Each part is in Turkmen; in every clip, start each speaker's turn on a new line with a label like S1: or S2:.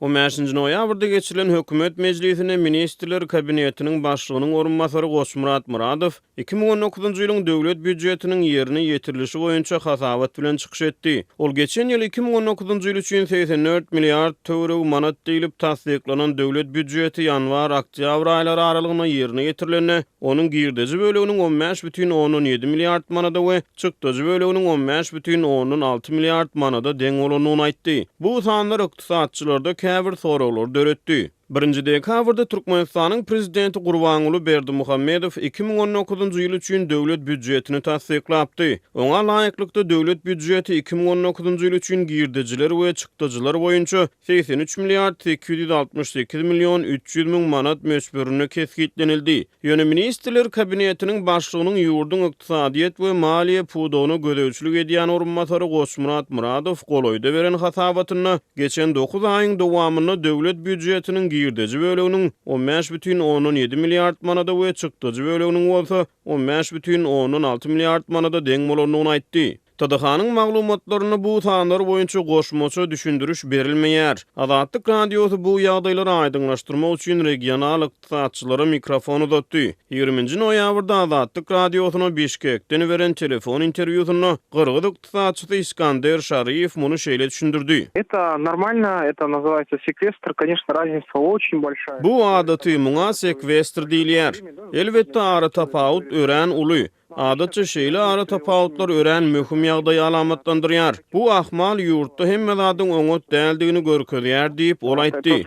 S1: On bäşinji noýabrda geçirilen hökümet mejlisinde Ministrler Kabinetiniň Başlygynyň orunbasary Goçmyrat Myradow 2019-njy ýylyň döwlet býujetiniň ýerine ýetirilişi boýunça hasabat bilen çykyş etdi. Ol geçen ýyl 2019-njy ýyl üçin 84 milliard töweregi manat diýlip tassyklanan döwlet býujeti ýanwar-oktýabr aýlary aralygynda ýerine ýetirilende, onuň girdeji böleginiň 15,7 milliard manada we çykdajy böleginiň 15,6 milliard manada deň bolandygyny aýtdy. Bu sanlar ykdysatçylarda käbir soraglary döretdi. Birinji dekabrda Türkmenistanyň Prezidenti Gurbanguly Berdimuhamedow 2019-njy ýyl üçin döwlet býujetini tassyklapdy. Oňa laýyklykda, döwlet býujeti 2019-njy ýyl üçin girdejiler we çykdajylar boýunça 83 milliard 868 million 300 müň manat möçberinde kesgitlenildi. Ýöne Ministrler Kabinetiniň Başlygynyň ýurduň ykdysadyýet we maliýe pudagyna gözegçilik edýän orunbasary Goçmyrat Myradow golaýda beren hasabatynda geçen dokuz aýyň dowamynda döwlet býujetiniň girdeji böleginiň 15,7 milliard manada we çykdajy böleginiň bolsa 15,6 milliard manada deň bolandygyny aýtdy. TDH-nyň maglumatlarynda bu sanlar boýunça goşmaça düşündiriş berilmeýär. Azatlyk Radiosy bu ýagdaýlary aýdyňlaşdyrmak üçin regional ykdysatçylara mikrofon uzatdy. Ýigriminji noýabrda Azatlyk Radiosyna Bişkekden beren telefon interwýusynda gyrgyz ykdysatçysy Iskander Şariýew muny şeýle düşündirdi.
S2: Это нормально, это называется секвестр, конечно, разница очень большая.
S1: Bu adaty, muňa sekwestr diýilýär. Elbetde, aratapawut örän uly. Adatça şeýle aratapawutlar örän möhüm ýagdaýy alamatlandyrýar. Bu ahmal ýurtda hemme zadyň oňat däldigini görkezýär diýip, ol aýtdy.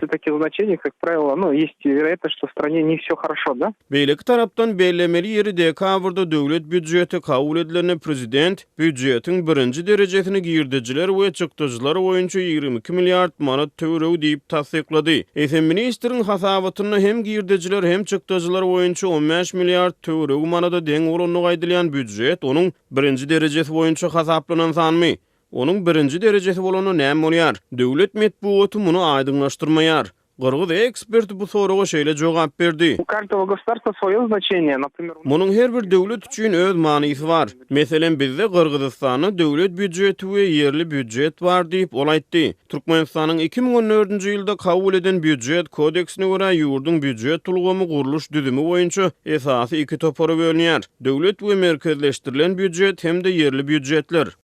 S1: Beýleki tarapdan, bellemeli ýeri dekabrda döwlet býujeti kabul edilende prezident býujetiň birinji derejesini girdejiler we çykdajylar boýunça 22 milliard manat töweregi diýip tassyklady. Eýsem, ministriň hasabatynda hem girdejiler, hem çykdajylar boýunça 15 milliard töweregi manada deň bolandygy aýdylýan býujet onuň birinji derejesi boýunça hasaplanan sanmy? Onuň birinji derejesi bolanda näme bolýar? Döwlet metbugaty muny aýdyňlaşdyrmaýar. Gyrgyz eksperti bu soraga şeýle jogap berdi.
S2: U każdogo gosudarstwa swoýo znaçeniýe, naprimer.
S1: Munuň her bir döwlet üçin öz manysy bar. Meselem, bizde Gyrgyzystanda döwlet býujeti we ýerli býujet bar diýip, ol aýtdy. Türkmenistanyň 2014-nji ýylda kabul eden Býujet kodeksine görä, ýurduň býujet ulgamy gurluş düzümi boýunça esasy iki topara bölünýär, döwlet we merkezleşdirilen býujet hem-de ýerli býujetler.